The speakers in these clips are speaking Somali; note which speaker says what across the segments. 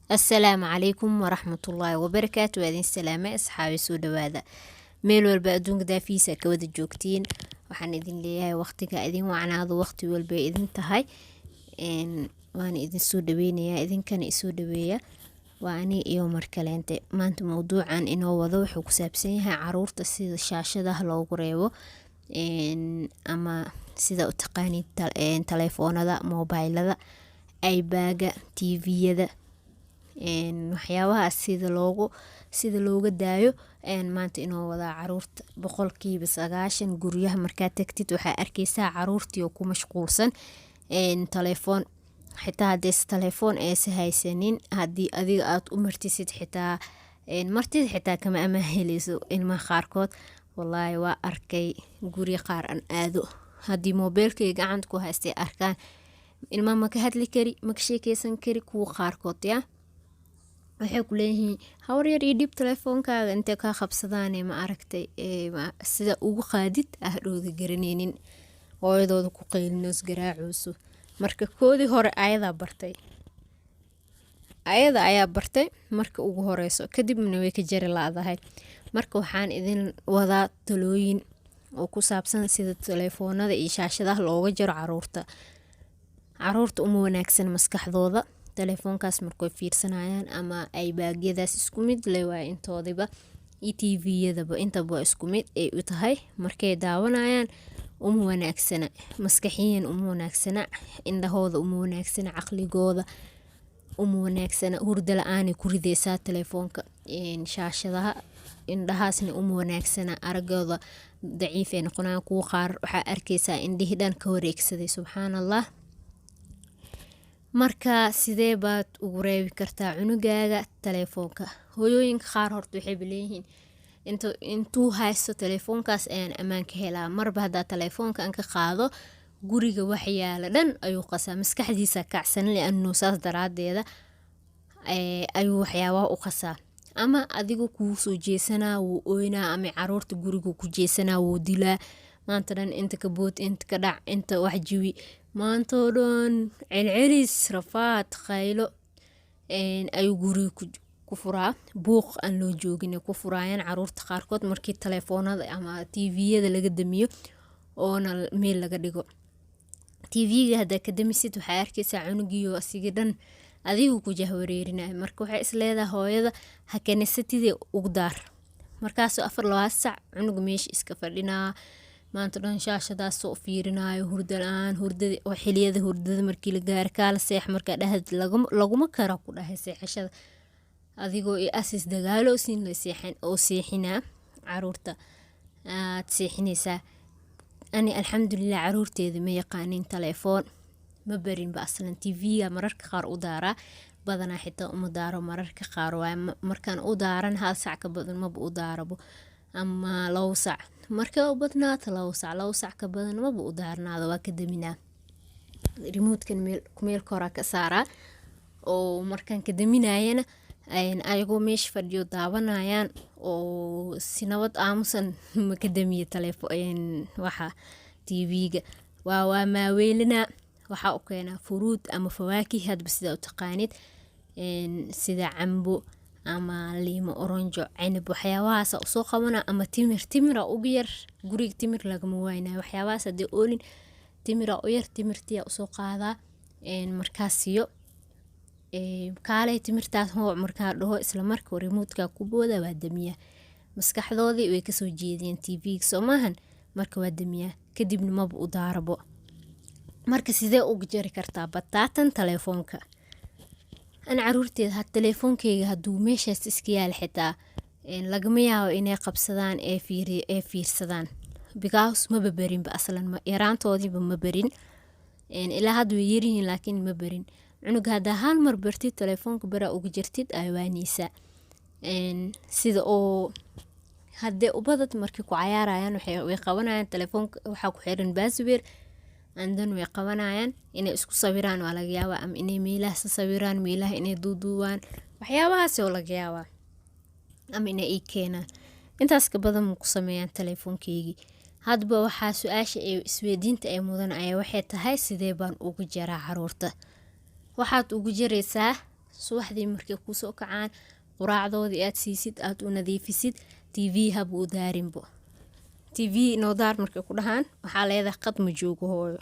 Speaker 1: Assalaamu calaykum waraxmatullaahi wabarakaatu. Waa idin salaame, asxaabi, soo dhawaada. Meel walba adduunka daafiisa ka wada joogtiin, waxaan idin leeyahay waqtiga idin wacnaado, waqti walba idin tahay. Waana idin soo dhaweynayaa, idinkana isoo dhaweeya. Waa ani iyo mar kaleente. Maanta mowduucan inoo wado wuxuu ku saabsan yahay caruurta sida shaashadaha loogu reebo, ama sida u taqaanid taleefoonada, moobaylada, iPad-ga, TV-yada, waxyaabahaas sida looga daayo maanta inoo wadaa. Caruurta 90% guryaha markaa tagtid, waxaa arkeysaa caruurtii oo ku mashquulsan taleefoon. Xitaa haddayse taleefoon aysa haysanin, haddii adiga aad u martisid, xitaa martida xitaa kama amaan heleyso ilmaha qaarkood. Wallaahi waa arkay gurya qaar aan aado, haddii moobeelkay gacanta ku haystay arkaan ilmaha, maka hadli kari, maka sheekeysan kari. Kuwa qaarkood yaa waxay ku leeyihiin, "Hawar yar, ii dhib telefoonkaaga." Intay kaa qabsadaane, ma aragtay, sida ugu qaadid ahdhooda garaneynin, hooyadooda ku qaylinoos, garaacooso. Marka koodii hore ayadaa bartay, ayada ayaa bartay marka ugu horeyso, kadibna way ka jari laadahay. Marka waxaan idin wadaa talooyin oo ku saabsan sida telefoonada iyo shaashadaha looga jaro caruurta. Caruurta uma wanaagsan maskaxdooda telefoonkaas markay fiirsanayaan ama iPad-yadaas. Isku mid le waay intoodiba iyo TV-yadaba, intaba waa isku mid ay u tahay. Markay daawanayaan uma wanaagsana maskaxiyan, uma wanaagsana indhahooda, uma wanaagsana caqligooda, uma wanaagsana. Hurda la-aanay ku rideysaa telefoonka, shaashadaha. Indhahaasna uma wanaagsana, aragooda daciif ay noqonayaan. Kuwa qaar waxaa arkeysaa indhihii dhan ka wareegsaday, subxaan Allah. Marka sidee baad ugu reebi kartaa cunugaaga telefoonka? Hooyooyinka qaar horta waxayba leeyihiin, intuu haysto telefoonkaas ayaan ammaan ka helaa. Marba haddaa telefoonka aan ka qaado, guriga wax yaala dhan ayuu qasaa, maskaxdiisa kacsan, lianu saas daraadeeda ayuu waxyaabaha u qasaa. Ama adigu kuu soo jeesanaa, wuu ooynaa, ama caruurta gurigu ku jeesanaa, wuu dilaa. Maanta dhan inta ka bood, inta ka dhac, inta wax jiwi, maantoo dhan celcelis, rafaad, qaylo ayuu guriga ku furaa. Buuq aan loo joogin ku furaayaan caruurta qaarkood markii telefoonada ama TV-yada laga damiyo oona meel laga dhigo. TV-ga haddaa ka damisid, waxaa arkeysaa cunugiyo asiga dhan adigu ku jahwareerinaya. Marka waxay isleedahay hooyada, ha kanisatidee ugu daar. Markaasuu 24 sac cunuga meesha iska fadhinaa, maanta dhan shaashadaasoo u fiirinayo, hurda la-aan. Hurdada oo xiliyada hurdada markii la gaaro, kaala seex markaa dhahad, laguma kara ku dhahay seexashada. Adigoo i asis dagaalo siin la seexan oo seexinaa caruurta aad seexinaysaa. Ani alxamdulilah caruurteeda ma yaqaanin telefoon, ma barinba aslan. TV-ga mararka qaar u daaraa, badanaa xitaa uma daaro, mararka qaar waay. Markaan u daaran 1 sac ka badan maba u daarabo, ama 2 sac marka u badnaata, 2 sac, 2 sac ka badan maba u daarnaado, waa ka daminaa. Remote-kan meel koraa ka saaraa oo markaan ka daminayana, ayagoo meesha fadhiyo daawanayaan oo si nabad aamusan ma ka damiyo telefoon. Waxa TV-ga waa maaweelinaa, waxaa u keenaa furuud ama fawaakih, hadba sidaa u taqaanid, sida cambo ama liimo, oronjo, cinab, waxyaabahaasa usoo qabana, ama timir. Timira ugu yar, guriga timir lagama waynayo. Waxyaabahaas hadii oolin, timira u yar, timirtiyaa usoo qaadaa. Markaa siiyo, "Kaalay timirtaas hoo," markaa dhaho, isla marka remote-ka ku booda, waa damiyaa. Maskaxdoodii way kasoo jeediyeen TV-ga, soo maahan? Marka waa damiyaa, kadibna maba u daarabo. Marka sidee uga jari kartaa bataatan telefoonka? Ana caruurteeda ha telefoonkeyga hadduu meeshaas iska yaala xitaa, lagama yaabo inay qabsadaan ee fiirsadaan, because maba barinba aslan, yaraantoodiiba ma barin. Ilaa hadda way yaryihiin, laakiin ma barin. Cunuga haddaa hal mar bartid, telefoonka baraa uga jirtid, ayawaaneysaa sida oo haddee ubadad markay ku cayaarayaan way qabanayaan telefoonka, waxaa ku xiran password, and then way qabanayaan. Inay isku sawiraan waa laga yaabaa, ama inay meelaha sawiraan, meelaha inay duuduubaan, waxyaabahaas oo laga yaabaa, ama inay ii keenaan. Intaas ka badan ma ku sameeyaan telefoonkeygii. Hadba waxaa su-aasha ee isweydiinta ee mudan ayaa waxay tahay, sidee baan ugu jaraa caruurta? Waxaad ugu jaraysaa Subaxdii markay kuusoo kacaan, quraacdoodii aad siisid, aad u nadiifisid, TV haba u daarinbo. TV noo daar markay ku dhahaan, waxaa leedahay qad ma joogo hooyo,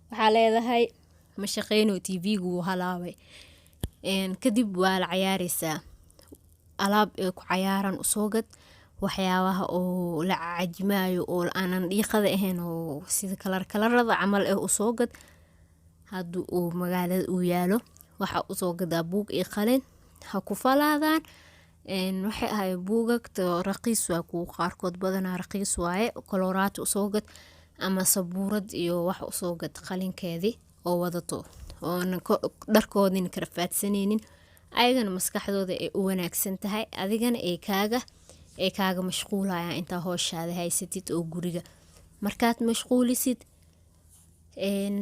Speaker 1: waxaa leedahay ma shaqeyno, TV-gu wuu halaabay. Kadib waa la cayaareysaa, alaab ay ku cayaaran usoo gad, waxyaabaha oo la cajimaayo oo aanan dhiiqada ahayn oo sida kalar kalarada camal eh usoo gad. Haddii uu magaalada uu yaalo, waxaa usoo gadaa buug iyo qalin, ha ku falaadaan. Waxay ahay buugagta raqiis waa, kuwa qaarkood badanaa raqiis waaye. Koloraato usoo gad ama sabuurad iyo wax usoo gad, qalinkeedii oo wadato, oona dharkoodina kala faadsaneynin, ayagana maskaxdooda ay u wanaagsan tahay, adigana ay kaaga mashquulayaan intaa howshaada haysatid oo guriga. Markaad mashquulisid,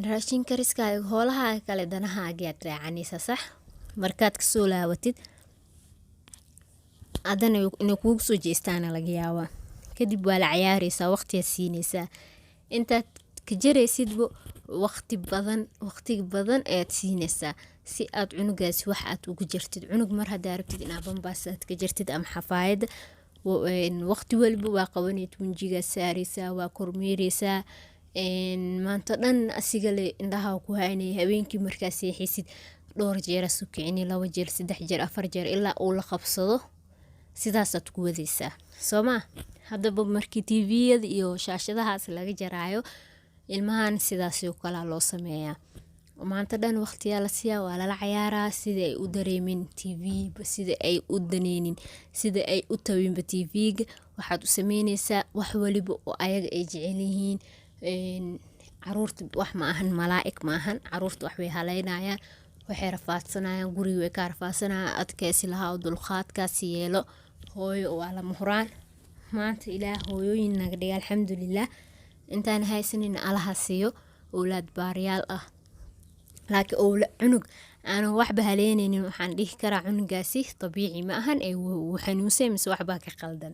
Speaker 1: raashin kariskaaga, howlahaaga kale, danahaagiyaad raacanaysaa. Sax, markaad kasoo laabatid haddana inay kugu soo jeestaana laga yaabaa. Kadib waa la cayaareysaa, waqtiyaad siineysaa intaad ka jaraysidbo waqti badan. Waqti badan ayaad siineysaa si aad cunugaasi wax aad ugu jartid. Cunug mar haddaa rabtid inaad bambaas aad ka jartid ama xafaayadda, waqti walba waa qabanay, tunjigaa saareysaa, waa kormeereysaa maanta dhan, asiga le indhaha ku haynaya. Habeenkii markaa seexisid, dhowr jeer soo kicini, 2 jeer, 3 jeer, 4 jeer, ilaa uu la qabsado. Sidaasaad ku wadaysaa, soo ma? Haddaba markii TV-yada iyo shaashadahaas laga jaraayo ilmahan, sidaas oo kalea loo sameeyaa. Maanta dhan waqtiyaa la siiyaa, waa lala cayaaraa, sida ay u dareemin TV, sida ay u daneynin, sida ay u tabinba TV-ga. Waxaad u sameyneysaa wax waliba oo ayaga ay jecel yihiin. Caruurta wax ma ahan malaa'ig, ma ahan. Caruurta wax way haleynayaan, waxay rafaadsanayaan, guriga way kaa rafaadsanayaan. Adkeysi lahaa, dulqaadkaasi yeelo hooyo, waa lama huraan. Maanta Ilaah hooyooyin naga dhiga, alxamdulilah. Intaan haysanin Allaha siiyo owlaad baariyaal ah. Laakiin cunug aanan waxba haleyneynin, waxaan dhihi karaa cunugaasi dabiici ma ahan ee wuu xanuunsan mise waxbaa ka qaldan.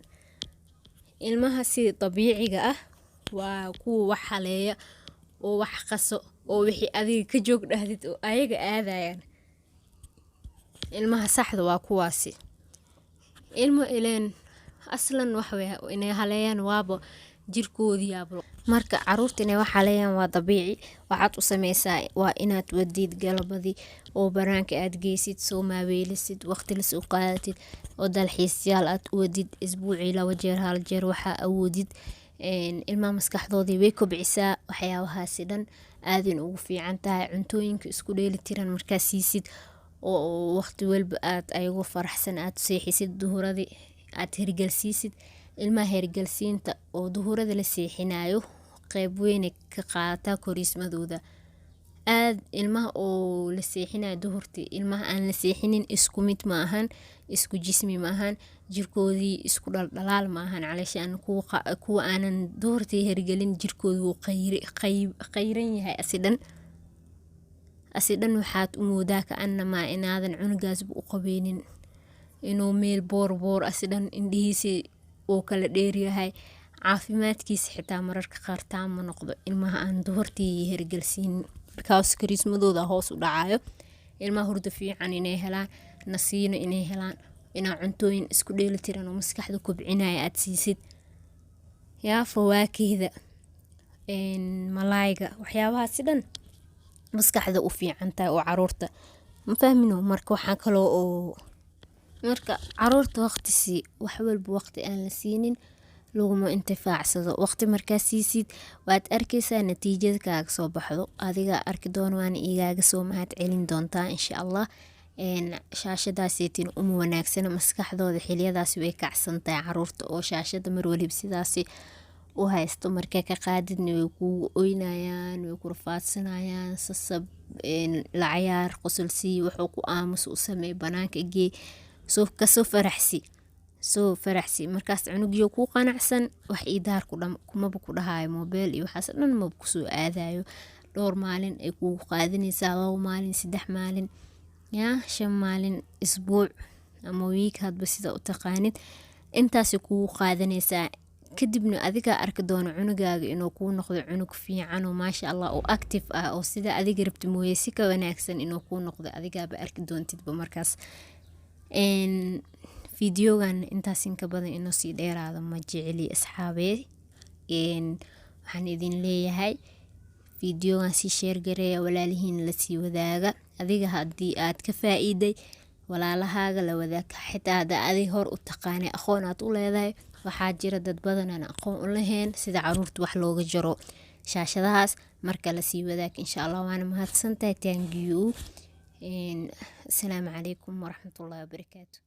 Speaker 1: Ilmaha si dabiiciga ah waa kuwa wax haleeya oo wax qaso oo wixii adiga ka joog dhahdid oo ayaga aadayaan. Ilmaha saxda waa kuwaasi. Ilmo ileen aslan wax way inay haleeyaan waaba jirkoodii yaaba. Marka caruurta inay wax haleeyaan waa dabiici. Waxaad u sameysaa waa inaad wadid galabadii oo banaanka aad geysid, soo maaweelisid, waqti lasoo qaadatid oo dalxiisyaal aad u wadid, isbuucii 2 jeer, 1 jeer, waxaa awoodid. Ilmaha maskaxdoodii way kobcisaa waxyaabahaasi dhan, aadin ugu fiican tahay. Cuntooyinka isku dheeli tiran markaa siisid oo waqti walba aad ayagoo faraxsan aad seexisid, duhuradii aad hergelsiisid ilmaha. Hergelsiinta oo duhurada la seexinayo qeyb weyn ka qaadataa koriismadooda aad. Ilmaha oo la seexinayo duhurtii, ilmaha aan la seexinin isku mid ma ahan, isku jismi ma ahan, jirkoodii isku dhaldhalaal ma ahan. Calaashaan kuwa aanan duhurtii hergelin jirkooda wuu qayran yahay asidhan asidhan. Waxaad u moodaa ka anamaa inaadan cunugaasba u qabeynin, inuu meel boor boor asidhan, indhihiisii uu kala dheeryahay, caafimaadkiisa xitaa mararka qaar taam ma noqdo ilmaha aan duhurtii hergelsiinin, because kariismadooda hoos u dhacayo. Ilmaha hurdo fiican inay helaan, nasiino inay helaan, inaa cuntooyin isku dheeli tiran oo maskaxda kobcinaya aad siisid, yaa fawaakihda, malaayga, waxyaabahaasi dhan maskaxda u fiican tahay oo caruurta ma fahmino. Marka waxaa kaloo oo marka caruurta waqti sii. Wax walba waqti aan la siinin laguma intifaacsado. Waqti markaa siisid, waad arkeysaa natiijada kaaga soo baxdo, adigaa arki doona, waana igaaga soo mahad celin doontaa insha Allah. Shaashadaaseytina uma wanaagsana maskaxdooda, xiliyadaasi way kacsan tahay caruurta oo shaashada mar waliba sidaasi u haysto. Markaa ka qaadidna way kugu oynayaan, way ku rafaadsanayaan. Sasab, la cayaar, qosol sii, wuxuu ku aamus u samee, banaanka gee, soo kasoo faraxsi, soo faraxsi. Markaas cunugiyo ku qanacsan, wax ii daar ku dham kumaba ku dhahayo, mobile iyo waxaas dhan maba kusoo aadayo. Dhowr maalin ay kugu qaadanaysaa, 2 maalin, 3 maalin, yaa 5 maalin, isbuuc ama week, hadba sida u taqaanid, intaasay kugu qaadanaysaa. Kadibna adigaa arki doono cunugaaga inuu kuu noqdo cunug fiican oo maasha Allah oo active ah, oo sida adiga rabti mooye si ka wanaagsan inuu kuu noqdo adigaaba arki doontidba. Markaas videogan intaas inka badan inuu sii dheeraado ma jeceli, asxaabey. Waxaan idin leeyahay, videogan sii share gareeya, walaalihiin lasii wadaaga. Adiga haddii aad ka faa'iiday, walaalahaaga la wadaag, xitaa haddaa adiga hor u taqaanay, aqoon aad u leedahay. Waxaa jira dad badan aan aqoon u lahayn sida caruurta wax looga jaro shaashadahaas. Marka lasii wadaag, insha Allah. Waana mahadsantahay. Thank you. Asalaamu calaykum waraxmatullahi wabarakaatu.